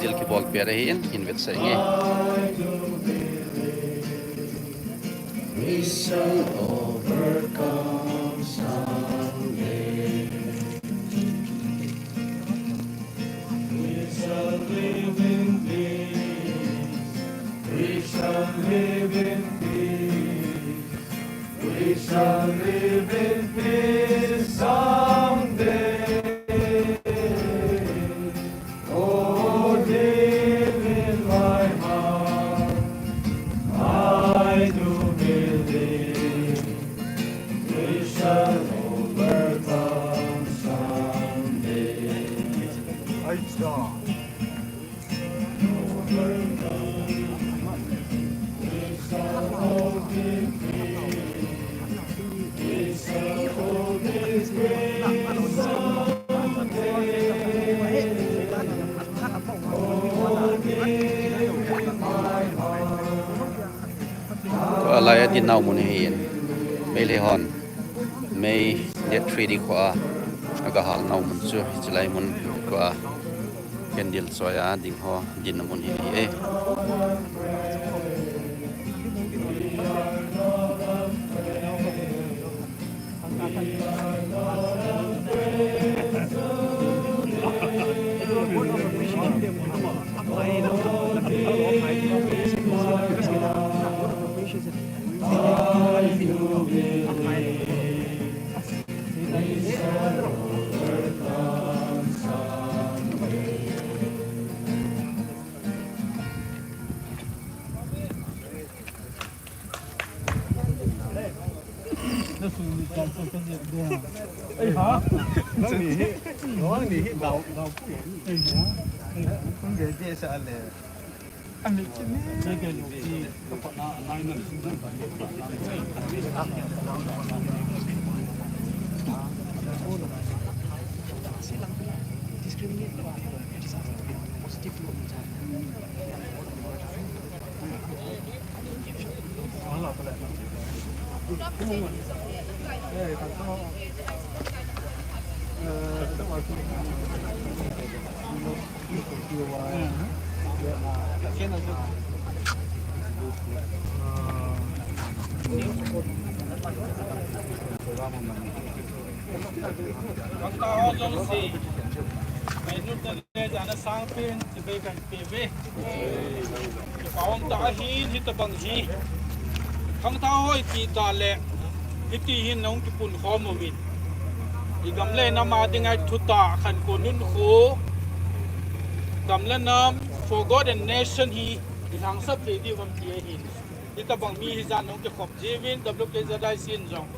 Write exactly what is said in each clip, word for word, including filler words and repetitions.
Thil kibol pet ahin, hin vetsah inge. We shall overcome someday. We shall live in peace. We shall live in peace. We shall live in peace someday. Oh, deep in my heart, I do believe we shall overcome someday. Tua lai a dinmun hi in, Meitei hon May date three ding kho a, aga hal nau mun chu hiche lai mun kho a, candle choi a ding ho dinmun hi ahi e. Khangthah ho jouse, ngailutna le jana sangpen chibai kahin peh uve. Kipa um tah ahin, hitabang hi khangthah ho iti tah le, hiti hin nahung kipunkhom uvin. I gam le nam a dinga thutah khankho nunkho, gam le nam, forgotten nation hi i lhangsap thei diu ham ti ahin. Hitabang mi hijat nahung kikhom jiuvin, W K Z I C in jong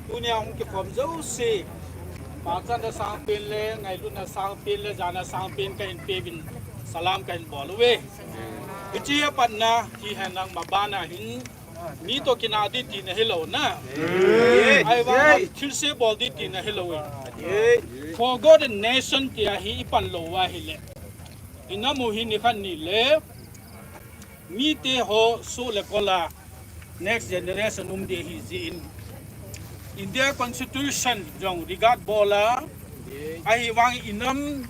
tunia hung kikhom jouse, pachatna sangpen le, ngailutna sangpen le, jana sangpen kahin peuvin, salam kahin bol uve. Hiche a patna hi henlang, mabana hin mi toh kinah ding tina hilou na. Ahivang thilse bol ding tina hilou e. Forgotten nation tia hi i pan lou uva ahile, i nam u hi nikhat ni le mite ho soh le kol a next generation um ding ahi jeh in, India Constitution jong regard bol a, ahivang i nam,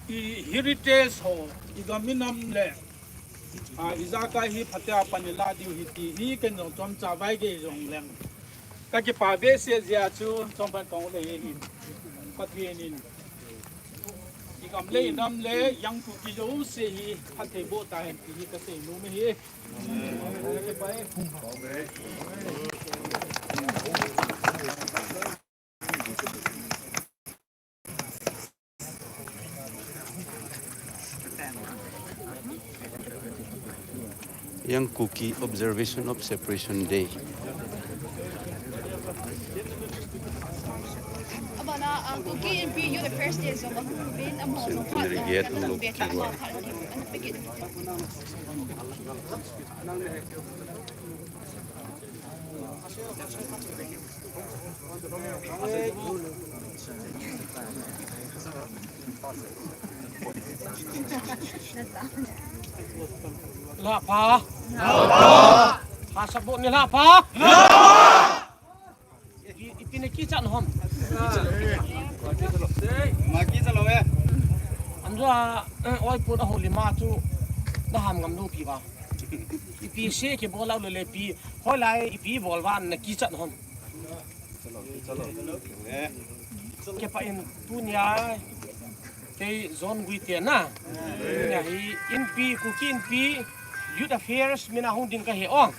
i heritage ho, i gam i nam le, a, i jakai hi phatea pan i lah diu ahi ti hi ken jong chomcha vai gei jongleng, ka kipa behseh jeh a chu chomkhat kahung lei ahi. Pathen in i gam le i nam le young Kuki jouse hi phatthei boh tahen ti hi kasei nom ahi. Young Kuki Observation of Separation Day. Abana, ah, Kuki Inpi Youth Affairs Day jong ahung uvin, amaho jong phat, ah, kan lam be tha, amaho phat, an pe kit. Lah pha. Lah pha. Pha sabu ni lah pha. Lah pha. I, ipi na kichat hom. Ma kichat lou e. Jua, eh, oi pun a holi ma chu na ham ngam lou pi ba. Ipi se kibol lou le pi, hoilai ipi bol ba na kichat hon. Kipah in tunia kei John Guite na. Tunia hi Inpi, Kuki Inpi Youth Affairs mina hung ding kahi o.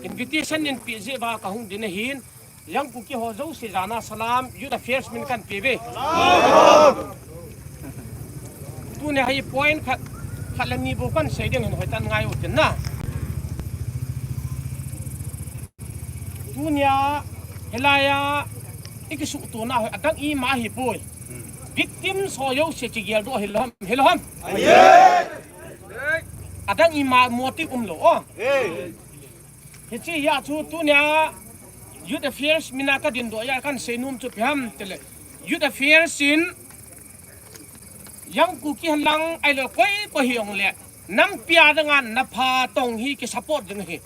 Invitation in pi jeh ba kahung ding ahin. Young Kuki ho jouse jana salam, Youth Affairs min kan pe ve. Tunia hi point khat, khat le ni bou kan sei ding hin hoitah in ngai utin na. Tunia hilai a i kisuhtona hoi adang ima hi poi. Victims ho jouse kigel doh hilou ham, hilou ham. Adang ima motive umlou o. Hiche a chu tunia Youth Affairs mina ka dindoh a kan seinom chu ipi ham tile, Youth Affairs in Young Kuki hen lang ahilou koi koi hijongle nampi a dinga na phatong hi kisupport ding ahi.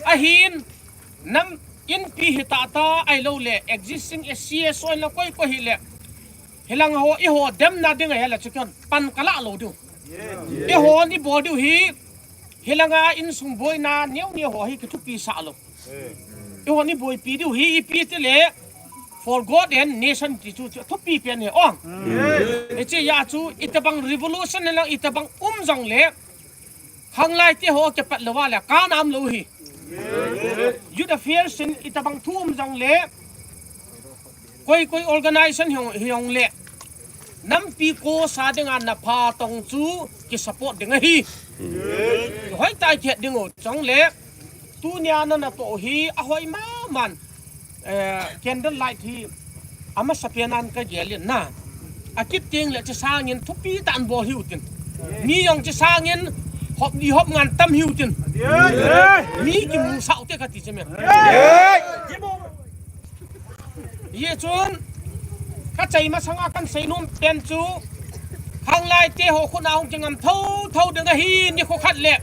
Ahin nam Inpi hi tah tah ahilou le existing S C S O ahilou koi koi hile, hilang ho, eiho demna ding ahi le chu kihon pan kalah lou diu. Eihon ibol diu hi, hilanga insung boina neo neo ho hi kithupi sah lou. Eihon iboipi diu hi ipi tile for God and nation ti chu, chu thupi pen hi o. Hiche a chu itobang revolution lang itobang um jongle khanglai te ho kipat lou va le kana umlou hi. Youth Affairs in itobang thu um jongle koi koi organization hijong, hijongle nampi kosa dinga na phatong chu kisupport ding ahi. Hoitah kihet ding u chule tunia na natoh hi ahoi maman, eh, candle light hi amasapen a kagel in na. Akit teng le hiche sangin thupi tah in bol hiu tin. Mi jong hiche sangin hop li hop nga in tam hiu tin. Mi kimusah u te kati chu me. Hijeh chun kachai masanga kan seinom pen chu khanglai te ho khut a hung kingam thotho ding ahi nikho khat le.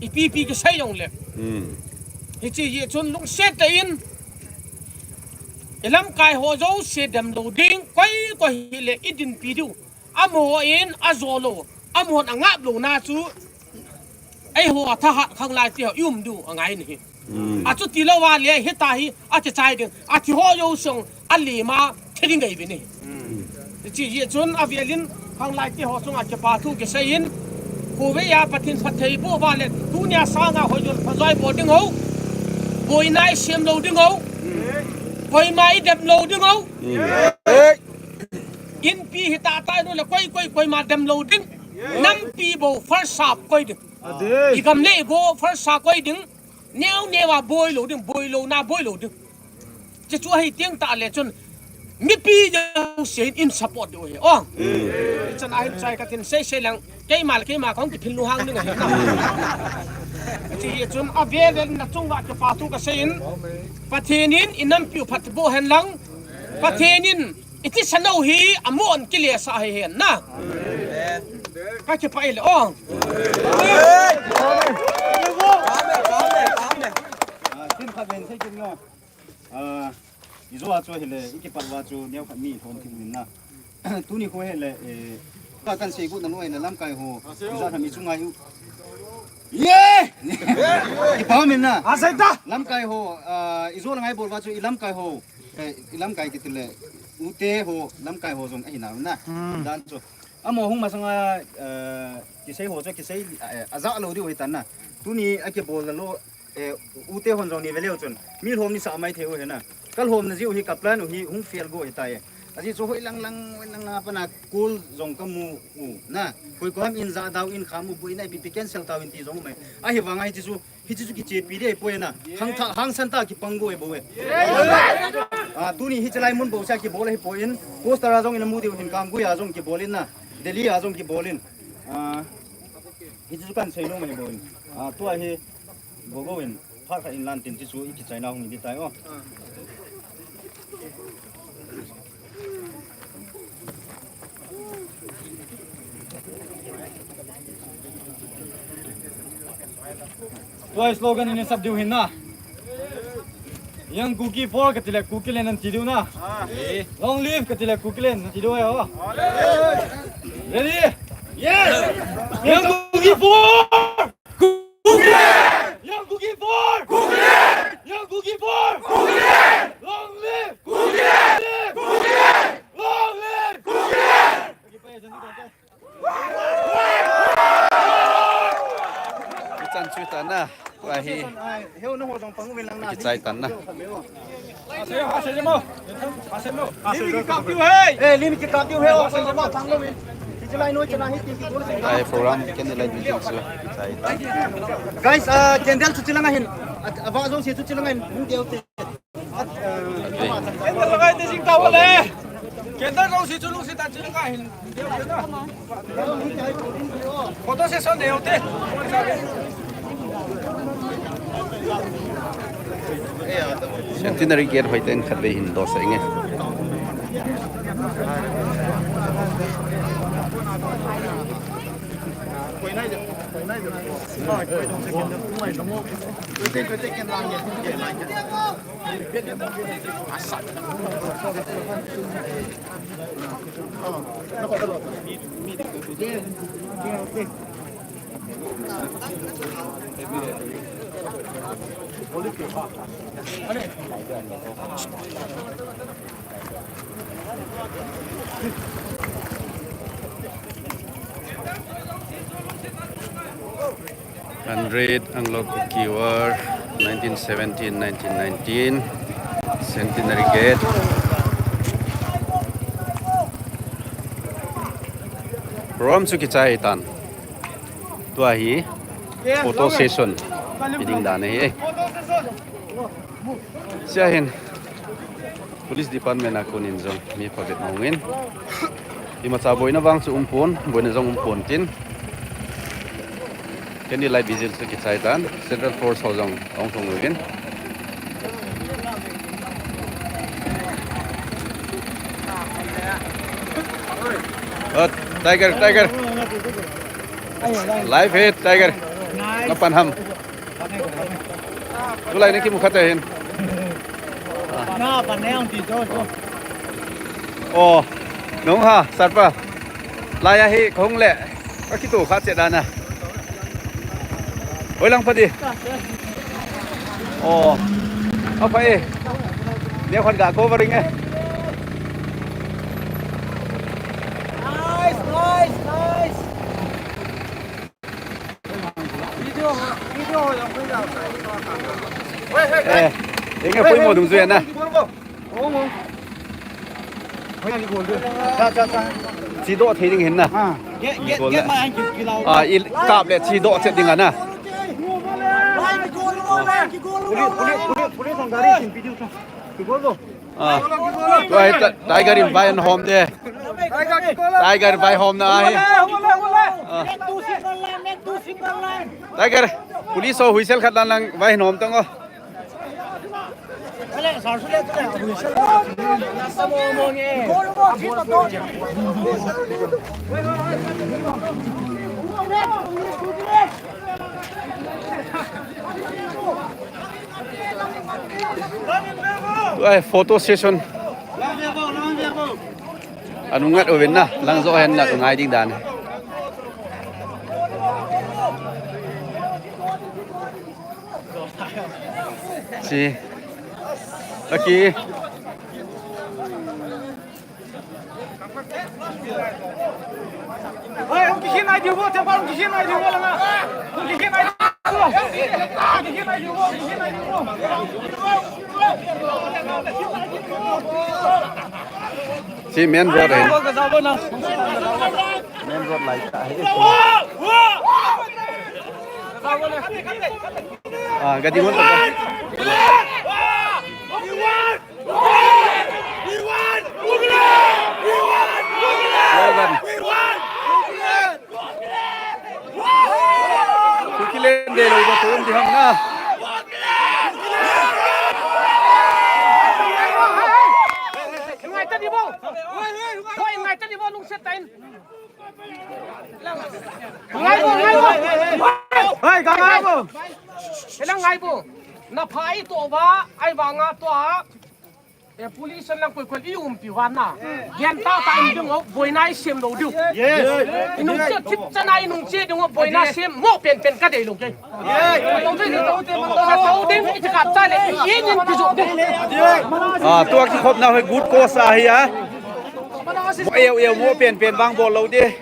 Ipi ipi kisei jongle. Hiche jeh chun lungset tah in ilamkai ho jouse dem lou ding, koi koi hile idinpi diu. Amahon ajo lou, amahon angap louna chu eiho thahat khanglai te ho i um diu angai nahi. Achuti lou va le hitia hi akichai ding, athi ho jouse jong alima thi ding ahi ve nahi. Hiche jeh chun avel in khanglai te ho chunga kipa thu kisei in, khovei a Pathen phatthei boh va le tunia sanga hoijo le phajoi bol ding ho, boina isem lou ding ho, koima idem lou ding ho. Inpi hi tah tah nu le koi koi koima dem lou ding. Nampi bou first sap koi ding. Igam le igo first sap koi ding. Neo neo a boi lou ding, boi louna boi lou ding. Hiche chu ahi teng tah le chun mipi jouse in support diu ahi. O. Chan ahin chai katin sei sei lang. Keima le keima kahung kiphin lou hang ding ahi na. Hiche jeh chun avel vel in nachunga kipa thu kasei in. Pathen in inampiu phatboh hen lang. Pathen in ithisan u hi amon kilesah ahi hen na. Kakipah e le o. Ah, sim khat ven sei kin ngo. Ah, ijo a chu hile, ikipat uva chu neokhat mi thom kit in na. Tuni kho hile, eh, ka kan sei got na noi na lamkai ho. Ijo a mi chu ngai u. Ye! Kipa min na. Asei ta. Lamkai ho, ah, ijo la ngai bol uva chu ilamkai ho. Eh, ilamkai kiti le, ute ho, lamkai ho jong ahi nau na. Dan chu. Amaho hung masanga, eh, kisei ho chu kisei, eh, aja lou diu ahi tan na. Tuni akibol lou, eh, ute hon jong ni veleu chun. Mi lhom ni sa mai thei u ahi na. Ka lhomna jiu hi ka plan u hi hung fail go ahi tai. Ajeh chu hoi lang lang, hoi lang lang a pat na kol jong kamu u na. Koi kom in ja dau in khamu bu in a ipi pi cancel tau in ti jong mai. Ahivang a hiche chu Hiche chu kichepi ding ahipoi na. Hangtah, hangsan tah kipang go ahi bou e. Ah, tuni hiche lai mun bou cha kibol ahipoi in. Poster a jong in amu diu hin Kamgui a jong kibol in na. Delhi a jong kibol in. Ah, hiche chu kan seinom ahi bou in. Ah, tua hi go go in. Phat khat in lan tin hiche chu ikichaina hung in ding tai o. Tua slogan in sap diu hin na. Young Kuki four kati le Kuki land nati diu na. Long live kati le Kuki land nati diu ahi ho. Ready? Yes. Young Kuki four. Kuki land. Young Kuki four. Kuki land. Young Kuki four. Kuki land. Long live. Kuki land. Kuki land. Long live. Kuki land. Ichan chu tan na, tua hi. Kichai tan na. Lim ki kap diu he. Eh, lim ki kap diu he. Ai program candlelight meeting chu kichai tan. Guys, ah, candle chu chilang ahin. Ava jong si chu chilang ahin. Hung deu te. Candle lagai te jing ta le. Candle jong si chu lungsi ta jing ka hin. Photo session de hote. Centenary Gate hoiten khatvei hin do senge. Hundred Anglo Kuki War, nineteen seventeen, nineteen nineteen, Centenary Gate. Program chu kichai tan. Tua hi photo session. Hiding dan ahi. Sia hin. Police Department a konin jong mi phabep hung in. Imacha boina vang chu umpon, boina jong umpon tin. Candlelight vigil chu kichai tan, Central Force ho jong ahung lhung uvin. Oh, Tiger, Tiger. Live hit, Tiger. Napan ham. Tulai ni kimu khat ahin. Na, pan ne ang ti jo jo. Oh, nung ha, sarpa. Lai ahi, kong le. Ka kitu khat che dana. Oi lang pa di. Oh. Apa eh? Ni khat ga covering eh. Nice, nice, nice. Eh, inge pui mo dung jui na. Chi doh thei ding hin na. Ah, i kap le chi doh chet ding ana. Ah, tua hi ta-, Tiger in vai an hom te. Tiger vai hom na ahi. Ah. Tiger, police ho whistle khat lan lang vai an hom tang o. Ai, photo session. Anung ngat uvin na, lang jo hen na, ngai ding dan. Si. Aki. Si main road ahi. Main road lai ta ahi. Ah, gadi mo. Kuki land de lou ba tum di ham na. Ngai ta di bo. Hoi, ngai ta di bo, lungset ta in. Ngai bo, ngai bo. Hoi, ka ngai bo. Elang ngai bo. Na pha i to ba, ai ba nga to a. E police lang koi koi i umpi wan na. Gen ta ta in ding o, boina i sem lo diu. Yes. I nung che thip chana i nung che ding o, boina sem mo pen pen ka dei lo ke. Yes. Lo dei lo. Lo dei i ka cha le, i nin ki jo dei. Ah, tua kikhopna hi good cause ahi a. Mo eu eu mo pen pen vang bol lo ding.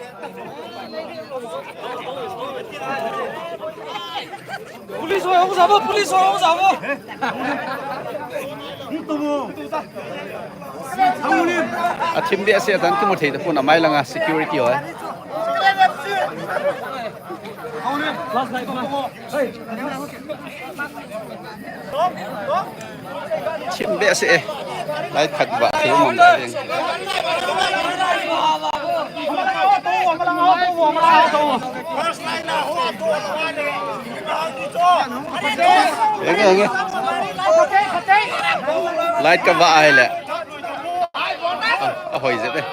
Police ho, hung jao, police ho, hung jao. A thim behseh a tan kimu thei tapon a mai langa security ho. Thim behseh e. Light khat vah thei um a. Enge, enge. Light ka vah ahile. A, ahoi jep e.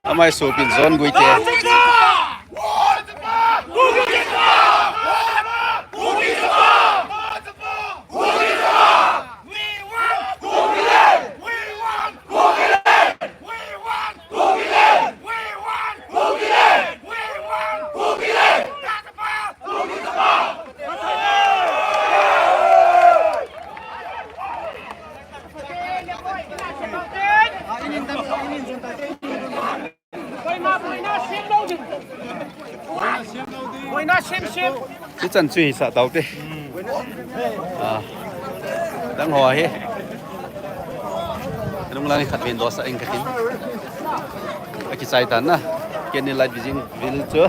Amai sopin John Guite. Hichan chu hisah taute. Ah, dang ho hi. Nung lang khat vin dosah ing katin. Akichai tan na. Ken ni light bijing vil chu.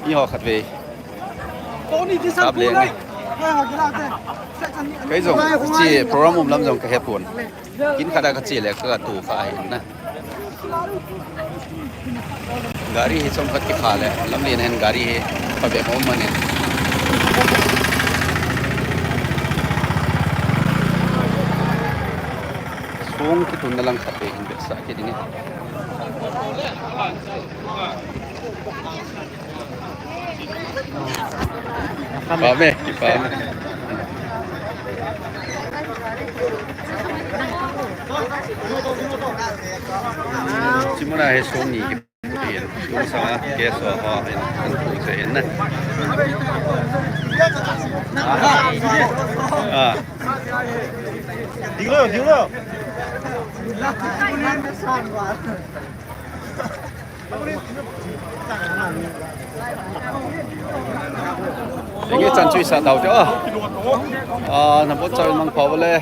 Ni ho khat ve. Kap leng. Kei jong chi program um lam jong ka hepon. Kin khat a ka chi le ka tu kha ahi na. Gari hi chom khat kikha le lamlen hin gari hi phabep um manin. Song kitunna lang khat ve hin behsah kit ding e. Pame, pame. Chimuna he song ni ki putin, song sanga ke so ho hin, an tu se hin na. Ah. Ding lo, ding lo. Enge chan chu isah taute o. Ah, na bon chau mang pau le.